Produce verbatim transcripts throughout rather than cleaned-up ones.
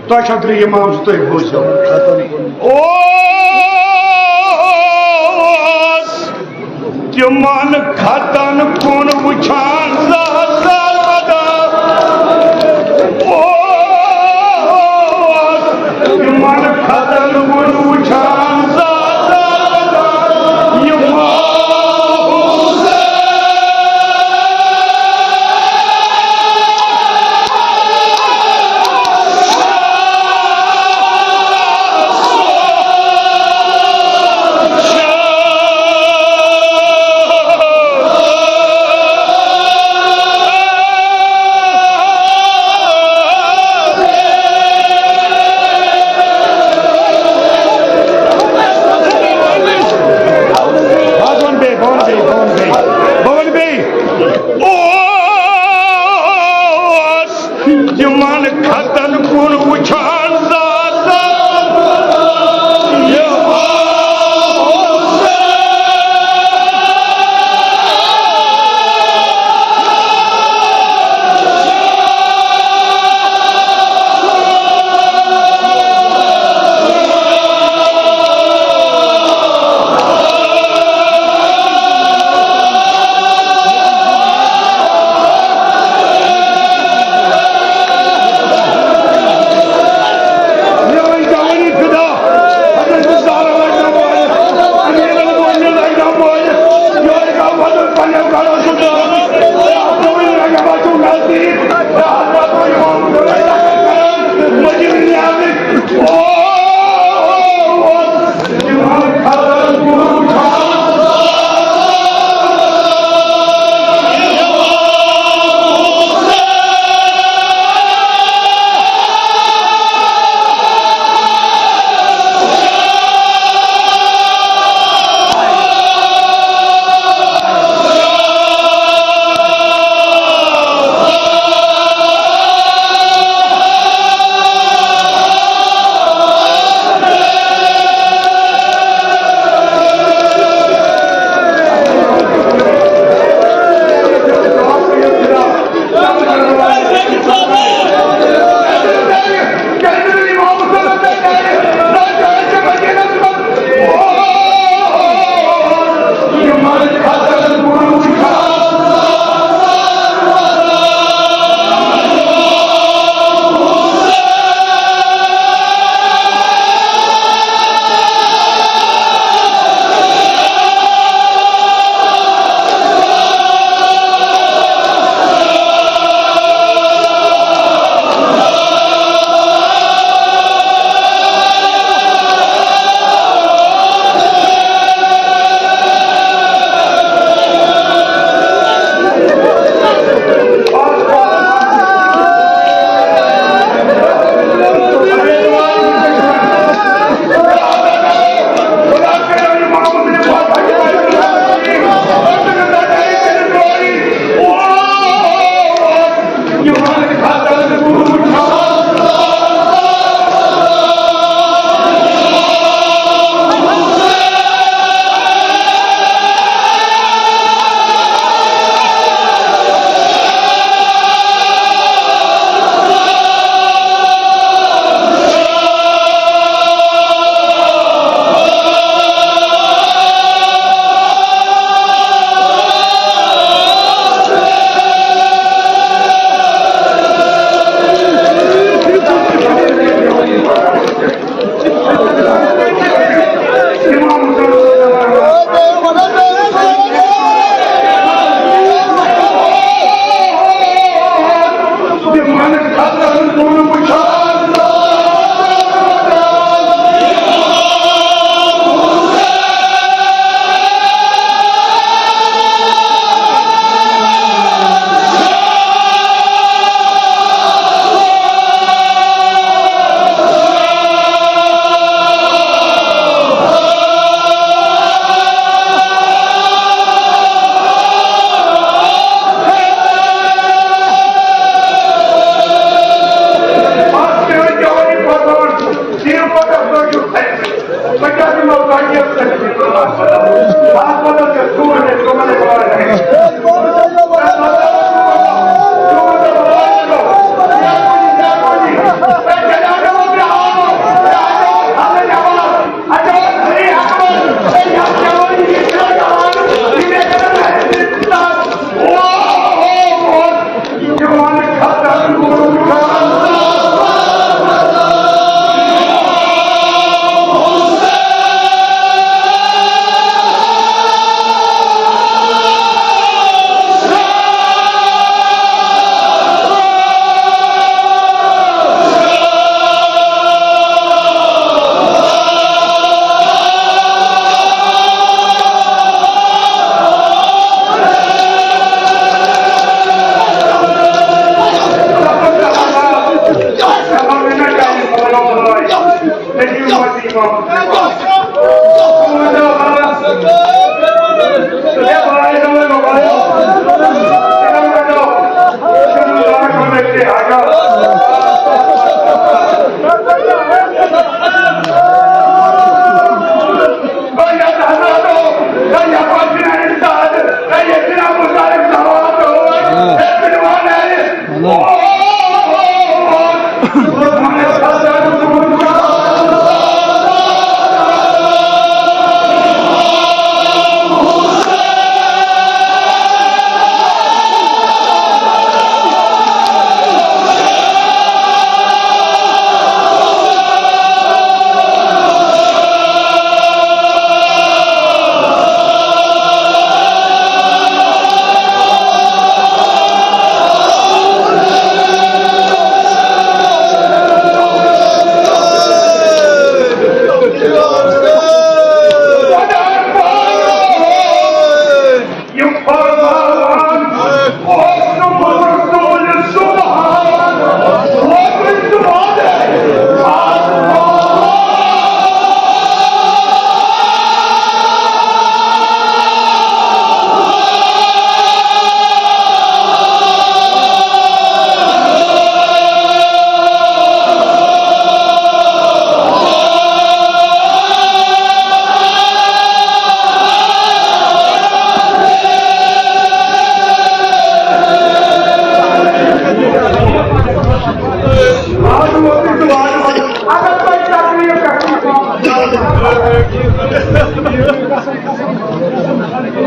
تۄہہِ چھا ترٛےٚ اِمام زٕ، تُہۍ بوٗزِو۔ اوس تِمن خطن کُن وٕچھان زہزہ۔ اوس تِمن خطن کُن وٕچھان زہزہ۔ یِمو بہٕ وَنہٕ بیٚیہِ، بہٕ وَنہٕ بیٚیہِ، بہٕ وَنہٕ بیٚیہِ، بہٕ وَنہٕ بیٚیہِ۔ اوس یِمن خطن کُن وٕچھان زہزہ۔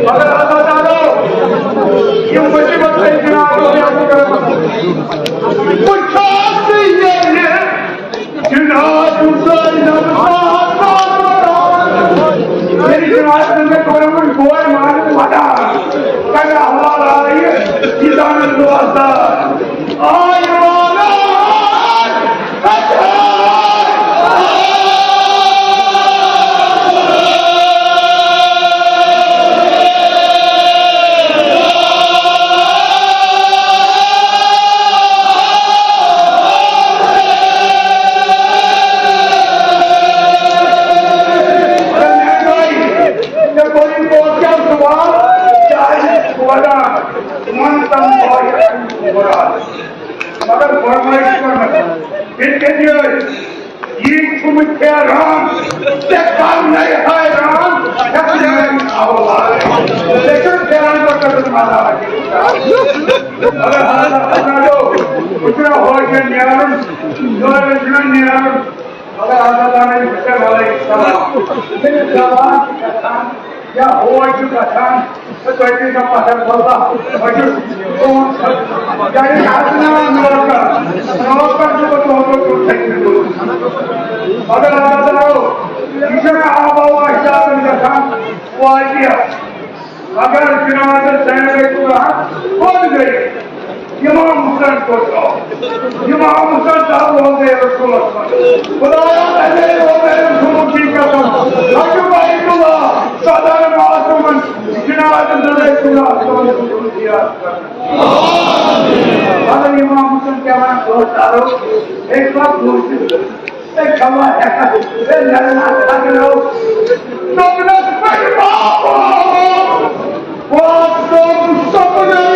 مگر اللہ تعالیٰ، یہِ مُصیٖبت تۄہہِ جناب، بہٕ چھُس یہِ جناب حسین ییٚلہِ جناب مےٚ کوٚرمُت بوے مانُن وَدان، کَمہِ احوال آیہِ یہِ زانُن دوستان۔ آے مانان۔ مگر فرمٲیِش کٔرمٕژ، ییٚتہِ کیٛاہ چھِ أسۍ؟ یی چھُم پھیران، ژےٚ کرنَے حیران، ہٮ۪کھ میٛانہِ اولاد۔ ژےٚ چھُنہٕ پھیران، بہٕ کَتٮ۪تھ مَزاق۔ مگر حضرت فرمٲیو، بہٕ چھُنہ ہوٹلَن نیرُن، یورٕ چھُنہ نیرُن، مگر حضرت علیہ السلام، ییٚلہِ زبان چھِ گژھان، یا ہوش چھُ گژھان، تہٕ تۄہہِ پیٚیہِ نہٕ پتہ، واللہ، بہٕ چھُس، یعنی، اَتھ ناو نوکر، نوکر چھُ پتہٕ نوکر چھُ تھٔکِتھ گوٚمُت۔ مگر اللہ تعالیٰ، یہِ چھُنہٕ آبا و اجدادن گژھان واریاہ۔ مگر جناب زینب بیتُلہ کوٚت گٔے؟ امام حسین کوٚت آو؟ امام حسین صاحب روزے رسولس منٛز۔ خدایا، تَمے روزے رسولس کی قسم۔ لَجُّ بیتُلہ، صدر معصومن، جناب زینب بیتُلہ صٲب سُنٛد زیارت کرنہٕ۔ مگر امام حسین کیٛاہ وَنان، دوستارو، ایک بار دوست ہے کھوا ہے، ہے لڑنا کھگڑو۔ دوگنس پر بابو، وہ سب سب نہیں۔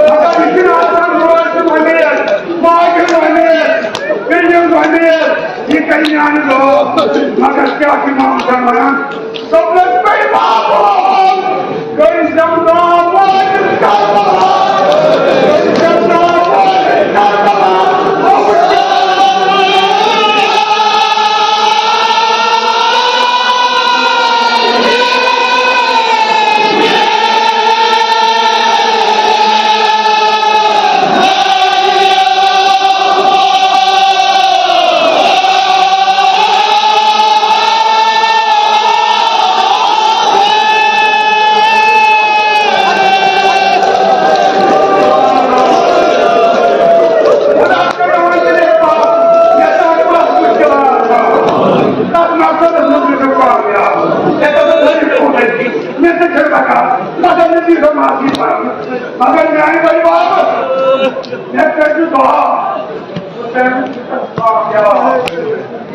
مگر یہِ چھُنہٕ آسان مٲلۍ سُنٛد ؤمیٖر، ماجہِ ہُنٛد ؤمیٖر، بیٚنہِ ہُنٛد ؤمیٖر، یہِ کَرِ میٛانہِ دۄہ۔ مگر کیٛاہ چھُ امام حسین وَنان؟ صبرس پے بابو، کٔرۍ زٮ۪و ناو وٲلِس کربلا، کٔرۍ زٮ۪و ناو وٲلِس کربلا۔ یہِ چھُ معافی پرنہٕ۔ مگر میانہِ ؤرۍ واپس، مےٚ کٔرۍزِ دُعا۔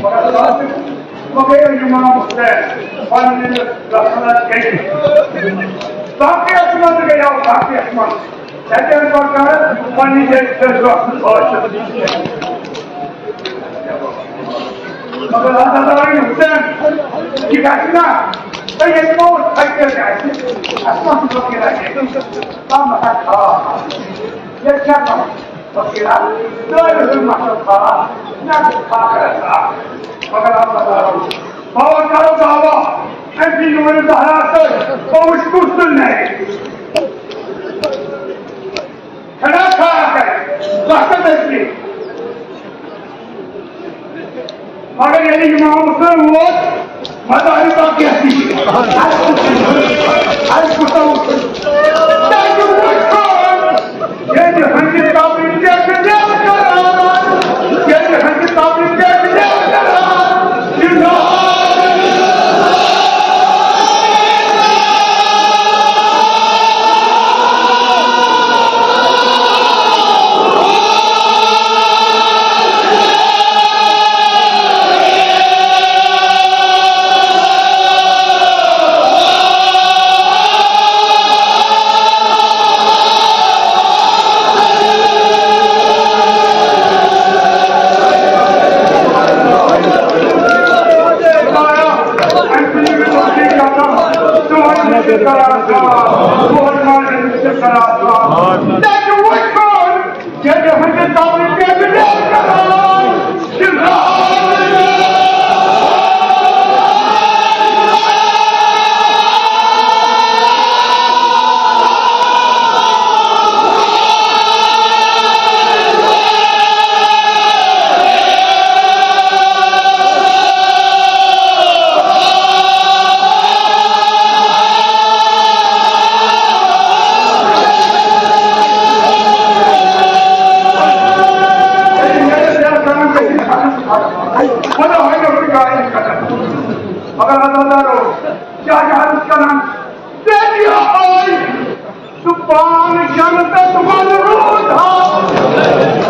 مگر بہٕ گٔیَس اِمام حُسین پننِس رسولس گٔیہِ۔ باقٕے یَتھ منٛز گٔیو، باقٕے یَتھ منٛز۔ تَتٮ۪ن پَتہٕ کَرٕ پننہِ جایہِ چھَس بہٕ اَصٕل عٲشِق۔ مگر اللہ تعالیٰ وَنہِ حُسین، یہِ گژھِ نا، تہٕ ییٚتہِ ما اوس فقیٖر گژھِ، اَسہِ ما چھُ فقیٖر اَتہِ؟ کانٛہہ ما کَرِ خاص؟ ییٚتہِ چھا کانٛہہ فقیٖر؟ دٲرِتھ ما چھُ خاص؟ نہ چھُ خاص کَران خاص۔ مگر اللہ تعالیٰ وَنہِ، بہٕ وَنہٕ کرو دعوا، أمۍ سٕنٛدِ نوٗرِ زہرا سۭتۍ، بہٕ وٕچھٕ کُس تُلہِ مےٚ۔ کھڑا تھا کر، وقت ٲسۍ۔ مگر ییٚلہِ اِمام حُسین ووت، مزارِ باقیَس نِش۔ اَسہِ کوٗتاہ وُچھُن؟ تۄہہِ چھُو وُچھُن۔ ییٚلہِ ہنٛدِ تَبرِ پٮ۪ٹھ لیٚکھ کران، ییٚلہِ ہنٛدِ تَبرِ پٮ۪ٹھ لیٚکھ کران، یہِ ناو مگر اللہ تعالیٰ رو، کیا کیا عرض کرنا؟ بیٹیا آئی، سبحان جنت من روز ہا،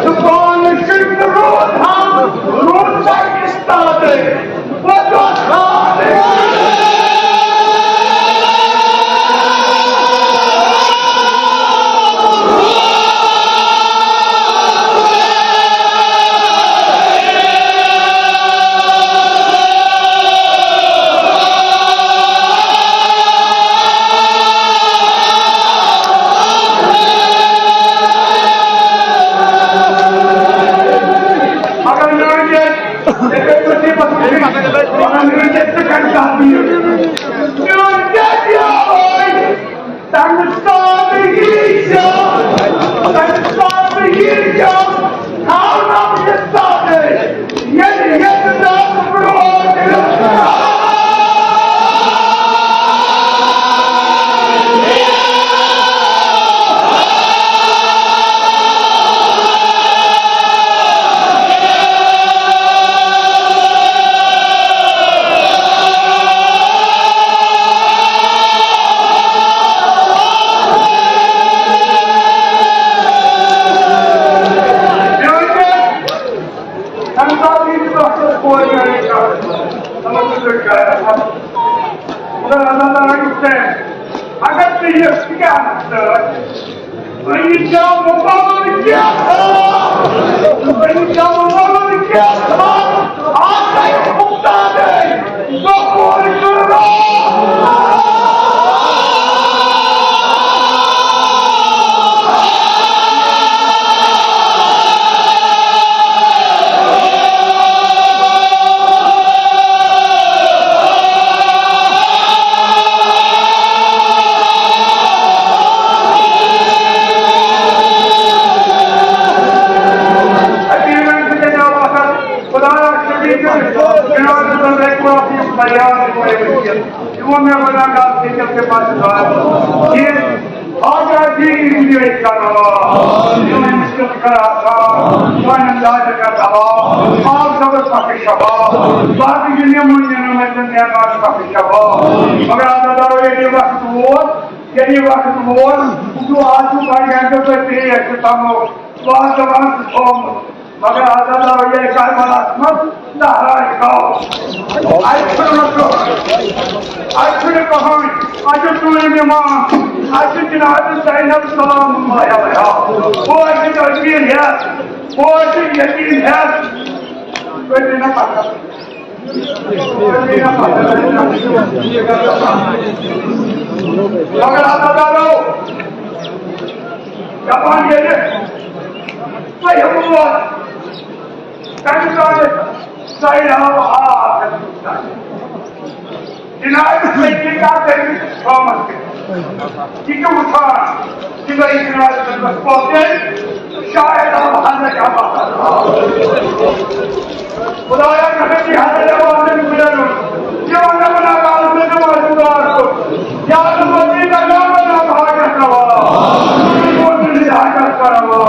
سبحان شمس روز ہا، روز سا استاد، وہ تو خالق۔ تَمہِ ساتہٕ ییٖزیو، تَمہِ ساتہٕ ییٖزیو، تھاوناو یہِ سادٕے، ییٚلہِ ییٚتہِ نہٕ برٛونٛٹھ تَمہِ ساتہٕ ییٚلہِ ڈاکٹر کورِ میٛانہِ کَتھ، تِمَن چھُ تُہۍ شاید وَنان۔ مگر اللہ تعالیٰ ہَن وُچھ، اگر ژےٚ یہِ کیٛاہ سۭتۍ، ژٕ یہِ کیٛاہ مُقابلہٕ کیٛاہ تھاو؟ ژٕ یہِ کیٛاہ مُقابلہٕ کیٛاہ تھاو؟ آز آیہِ مُقتادٕے۔ خدایا شفیع، جناب صلی اللہ علیہ وسلم، فریاد کوئی، یِمو مےٚ گۄناہگار سٕنٛدِ خدمتہِ منٛز دعا۔ یہِ حاجت دِیِو دُنیاہٕچ کروا، یِمن مُشکِل کرا آسان، سانٮ۪ن دادٮ۪ن کر دوا، آب زبر پکھ شفا، باقٕے یِم یِمن نعمتن نعمت پکھ شفا۔ مگر اَتھ دَرو ییٚتہِ وقت ووت، ییٚلہِ یہِ وقت ووت، یہِ آز چھُ بڑگامہِ تۄہہِ پیش تہِ تھاوو، وازوان تہِ تھوٚومُت۔ مگر آز ہسا آو یہِ کربلاہس منٛز لہراے گاو۔ اَتہِ چھُنہٕ مسلہٕ، اَتہِ چھُنہٕ کٕہٕنۍ، اَتہِ چھُ ژوٗرِم اِمام، اَتہِ چھُ جناب زینب سلام اللہ علیہا۔ بہٕ حظ چھُس یقیٖن ہٮ۪تھ، بہٕ حظ چھُس یقیٖن ہٮ۪تھ۔ تُہۍ دِیِو مےٚ پتہ۔ مگر اللہ تعالیٰ دَپان ییٚلہِ تۄہہِ ووت، تَمہِ ساتہٕ تۄہہِ آو آب۔ جناب سیدی کا تٔمِس تھامس۔ یہِ کیٛاہ وٕچھان؟ یہِ گٔے جناب صٲبس پۄپھتٮ۪ن، شاید آو حضرت عباس۔ خدایا، مےٚ گژھِ حضرت عباسن میلُن۔ یہِ وَنہٕ بہٕ نہ کالس منٛز نمازِ دُعا کُن۔ یا رب، ژٕ کر نہ بناو حاجت روا۔ میون دِل حاجت کر روا۔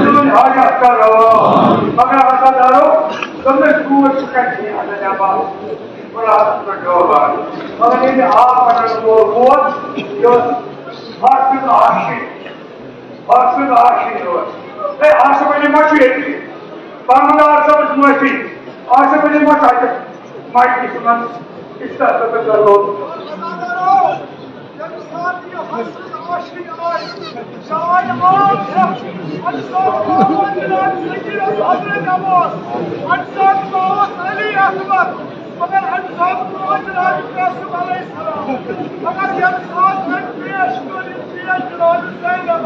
میون حاجت کر روا۔ مگر عرضدارو، دوٚپمَس، گوٗر چھُ کَتہِ حضرت عباس؟ مُرادَس پٮ۪ٹھ ڈوبان۔ مگر ییٚلہِ آب اَنَن وول ووت، یہِ اوس حافظ عاشق، حافظ عاشق اوس۔ ہے، آصف علی ما چھُ ییٚتہِ؟ بانٛگدار صٲبَس معٲفی، آصف علی ما چھُ اَتہِ مجلسہِ منٛز؟ استغفر اللہ۔ ییٚمہِ ساتہٕ یہِ حافظ عاشق آیہِ، یہِ آیہِ آب ہٮ۪تھ، اَمہِ ساتہٕ آو وۄنۍ جناب سکیٖنَس حضرت عباس، اَمہِ ساتہٕ آوُس علی اکبر۔ مگر اَمہِ ساتہٕ ووت جناب قاسم علیہ السلام۔ مگر ییٚمہِ ساتہٕ أمۍ پیش کٔر یہِ چیٖز جناب زینبَس،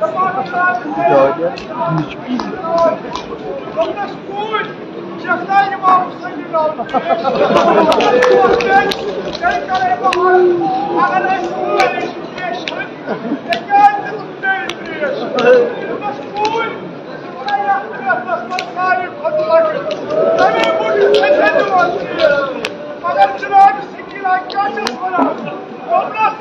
دَپان جناب زینب، دوٚپنَس، کوٗر، یَتھ نہٕ امام حسین آو پیش۔ تیٚلہِ کرے بہٕ عرض، اگر أسۍ کوٗر پیش کٔرۍ، تیٚلہِ کیٛازِ دیُتُکھ ژےٚ پیش؟ دوٚپنَس، کوٗر، مگر جناب سکینہ کیٛاہ چھَس وَنان؟ دوٚپنَس،